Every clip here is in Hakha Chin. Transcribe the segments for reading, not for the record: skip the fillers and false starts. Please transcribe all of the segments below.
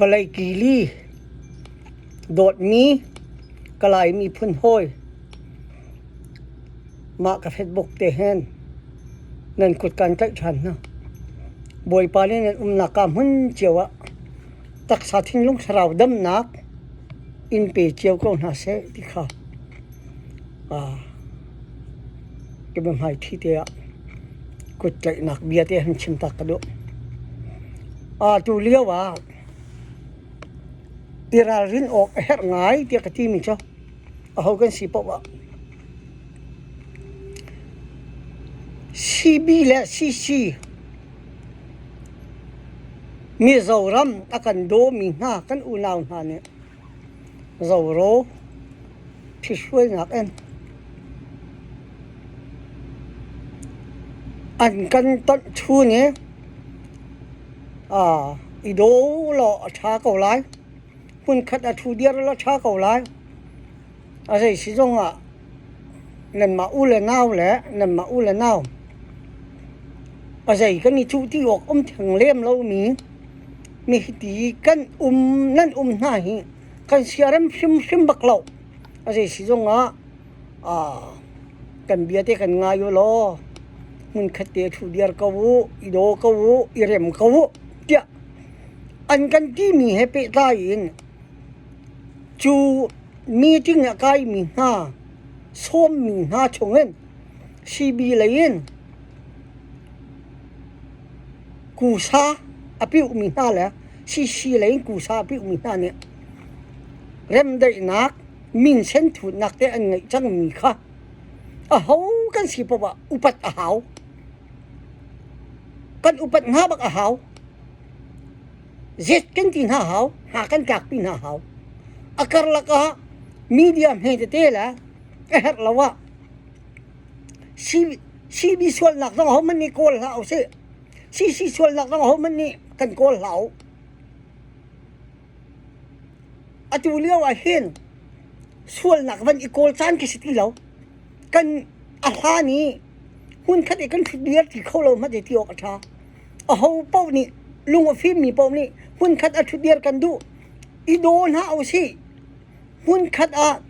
Vawlei kili dawtmi ka Lai miphun hawi mah ka Facebook te hin nan kut kan tlaih ṭhan hna. Bawipa nih nan umnak kaa hmun cio ah taksa thinlung thlarau damnak in pe cio ko hna seh ti kha ka biahmaiṭhi te ah kut tlaihnak bia te han chim tak ka duh. Tu lio ah i ralrin awk a herh ngai tiah ka timi cu aho kan si paoh ah CB le CC Mizoram a kan dawmi hna kan unau hna nih Zoro ṭhithruainak in an kan tonh chung i i daw law a ṭha ko lai. Hmunkhat a ṭhu diar law a ṭha ko lai. A zei si zongah nanmah u le nau le nanmah u le nau a zei kan i cuh ti awk um theng lem lomi mi hiti kan um nan um hna hi kan siarem hrimhrim bak lo. A zei si zongah kan bia te kan ngai u law hmunkhat te ṭhu diar ko u, i daw ko u, i rem ko u tiah an kan timi he pehtlai in Cu meeting a kaimi hna sawmmi hna chungin CB lei in kusa a piuhmi hna le CC lei in kusa a piuhmi hna nih remdaihnak minsen thutnak te an ngeih cangmi kha aho kan si paoh ah upat a hau. Kan upat hna bak a hau. Zet kan ti hna hau, hna kan tlakpi hna hau. A karlak ah media hme tete le a herh lo ah CB sualnak zong ahohmanh nih kawl hlah usih. CC sualnak zong ahohmanh nih kan kawl hlah u. Atu lio ah hin sualnak van i kawl caan khi si ti lo. Kan a hlan i hmunkhat i kan ṭhut diar ti kho lo hmanh ti awk a ṭha. Aho paoh nih lung a fimmi paoh nih hmunkhat a ṭhutdir kan duh. I daw hna usih. Hmunkhat ah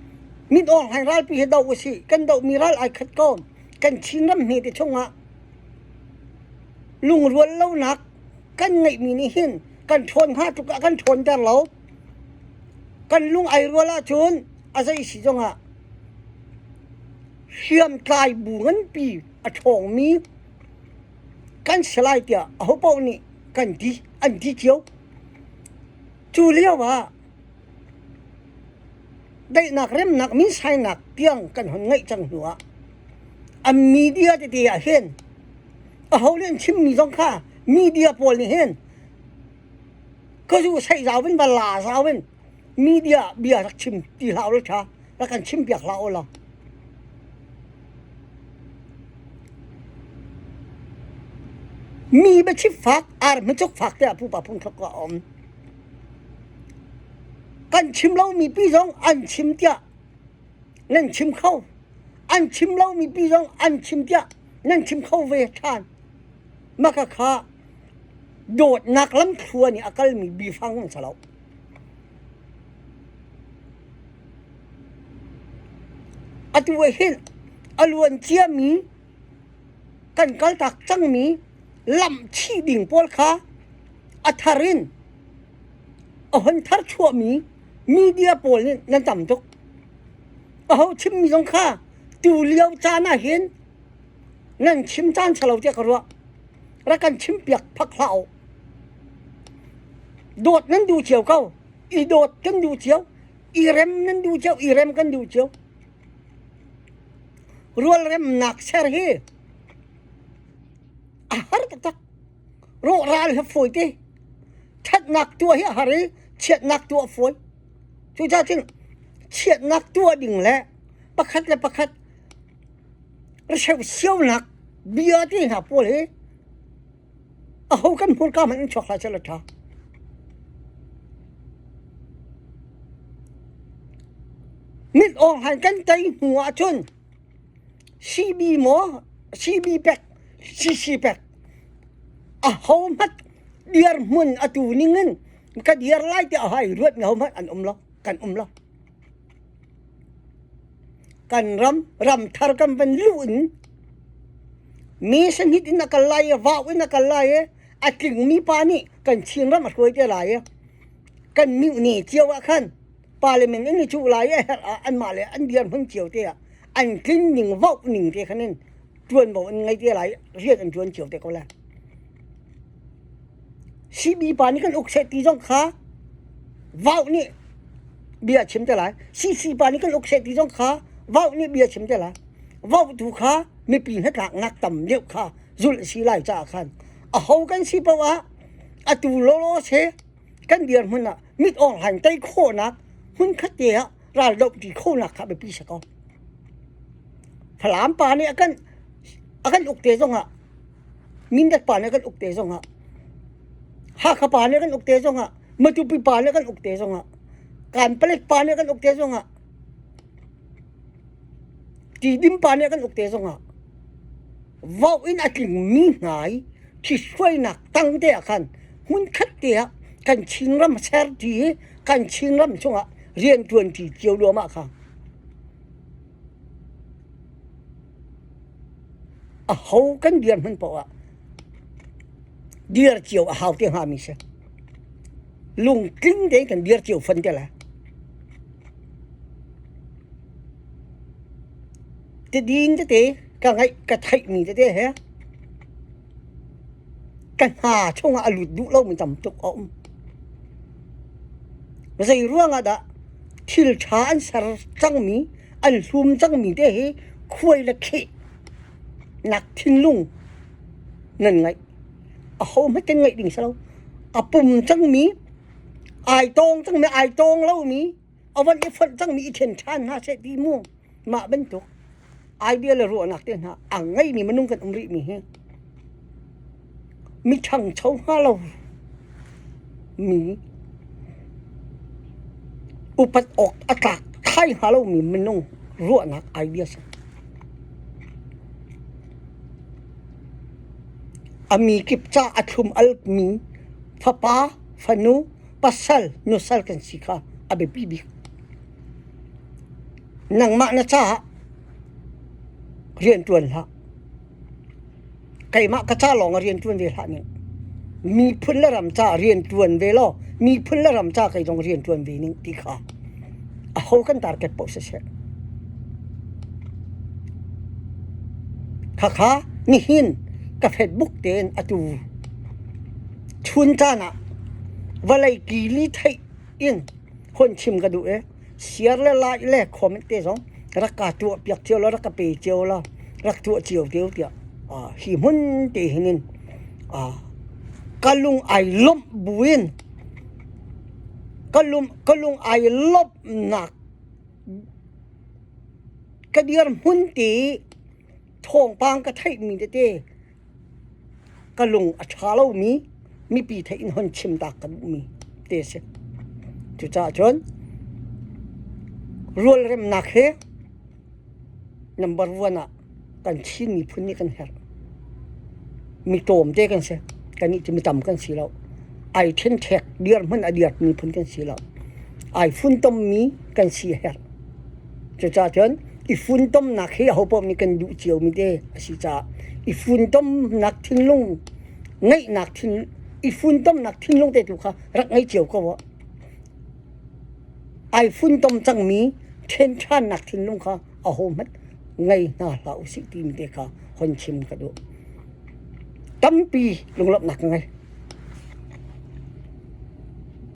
mit awng hlai ralpi hi doh usih. Kan dohmi ral ai khat ko. Kan Chinram hme te chungah lungrual lonak kan ngeihmi nih hin kan ṭhawn hnga tluk ah kan ṭhawnter lo. Kan lung ai rual ahcun a zei si zongah hriamtlai bu nganpi a ṭhawngmi kan si lai tiah ahopaoh nih kan ti an ti cio. Cu lio ah daihnak remnak minsainak tiang kan hon ngeih cang hnu ah an media tete ah hin aho nih an chimmi zong kha media pawl nih hin ka zu saih zau in va la zau in media bia rak chim ti hlah ulaw ṭha rak kan chim piak hlah ulaw mi biachim fak ar hmachuk fak tiah pupa phungthluk a um kan chim lomi pi zong an chim tiah nan chim kho an chim lomi pi zong an chim tiah nan chim kho ve ṭhan maka kha dawtnak lamthluan i a kalmi bifang an si lo. Atu ah hin a luan ciami kan kaltak cangmi lamhchih ding pawl kha a thar in a hon thar chuahmi media pawl nih nan tam tuk. Aho chimmi zong kha tu lio caan ah hin nan chim caan ṭha lo tiah ka ruah. Rak kan chimpiak phak hlah u. Dawt nan duh cio ko. I dawt kan duh cio. I rem nan duh cio. I rem kan duh cio. Rualremnak ser hi a har taktak. Rawhral hi fawi te. Ṭhatnak tuah hi a har i chiatnak tuah a fawi. Cucaah cun chiatnak tuah ding le pakhat le pakhat sionak bia ti hna pawl hi aho kan hmurka hmanh in chuak hlah seh law ṭha. Mit awng han kan tei hnu ahcun CB maw CB pek CC pek aho hmat dirhmun atu ning in. Ka dir lai tiah hai ruat mi hohmanh an um lo. Kan um lo. Kan ram ramthar kan van luh in mi sahnih in a kal lai i vau in a kal lai i a tlingmi pa nih kan Chinram a hruai te lai i kan mihne cio ah khan parliament in i cuh lai i a herh ah anmah le an dirhmun cio te ah an tlin ning voh ning te khan in ṭuanvo an ngei te lai rian an ṭuan cio te ko lai. CB pa nih kan uk seh ti zong kha vau nih bia a chim te lai. CC pa nih kan uk seh ti zong kha vau nih bia a chim te lai. Vau tu kha mipi hnatlaknak tam deuh kha zulh a si lai caah khan aho kan si paoh ah atu lawlaw se kan dirhmun ah mit awng hlaing tei khawhnak hmunkhat te ah raldoh ṭi khawhnak kha biapi si ko. Falam pa nih a kan a kan uk te zongah Mindat pa nih a kan uk te zongah Hakha pa nih a kan uk te zongah Matupi pa nih a kan uk te zongah Kanpalet pa nih a kan uk te zongah Tidim pa nih a kan uk te zongah vau in a tlingmi hna i ṭhithruainak tang te ah khan hmunkhat te ah kan Chinram serṭi i kan Chinram chungah rianṭuanṭi cio luahmah kha aho kan dirhmun paoh ah dir cio a hau te hngami si. Lungtling tein kan dir cio fon te lai. Tidin tete ka ngaih ka theihmi tete he ka hna chungah a lut duh lomi tam tuk a um. Zei ruangah dah thil ṭha an ser cangmi, an hlum cangmi te hi khuai le kheh nak thinlung nan ngeih. Ahohmanh kan ngeih ding si lo. A pum cangmi, ai tawng cangmi, ai tawng lomi, a van i fonh cangmi i ṭhen ṭhan hna seh ti mu mah bantuk idea le ruahnak te hna a ngeimi minung kan um rihmi hi mi ṭhangcho hnga lo mi upat awk a tlak thai hnga lomi minung ruahnak idea si. A mi kip ca a thlum almi fapa, fanu, pasal nusal kan si kha a biapi bik. Nangmah na caah rianṭuan hlah. Keimah ka ca lawng ah rianṭuan ve hlah ning. Miphun le ram caah rianṭuan ve law miphun le ram ca kei zong rianṭuan ve ning ti kha aho kan target paoh siseh. Khakha nihin ka Facebook tein atu Chun caan ah vawlei kili theih in hun chim ka duh i share le like le comment te zong rak ka tuah piak cio law rak ka pe cio law rak tuah cio te tiah hi hmun te hin in ka lung ai lawmh buin ka lung ka lung ai lawmhnak ka dirhmun te thawngpang ka theihmi tete Ka lung a ṭha lomi mipi theih in hon chim ta ka duhmi te a si. Cucaah cun rualremnak hi number one ah kan Chin miphun nih kan herh. Mi tlawmte kan si. Kannih cu mitam kan si lo. Ai ṭhenṭhek dirhmun a dirh miphun kan si lo. Ai funtommi kan si a herh. Cucaah cun i funtomnak hi ahopaoh nih kan duh ciomi te a si caah i funtomnak thinlung ngeihnak thin i funtomnak thinlung te tu kha rak ngei cio ko uh. Ai funtom cangmi ṭhen ṭhannak thinlung kha ahohmanh ngei hna hlah usih timi te kha hon chim ka duh. Tampi lunglawmhnak ka ngei.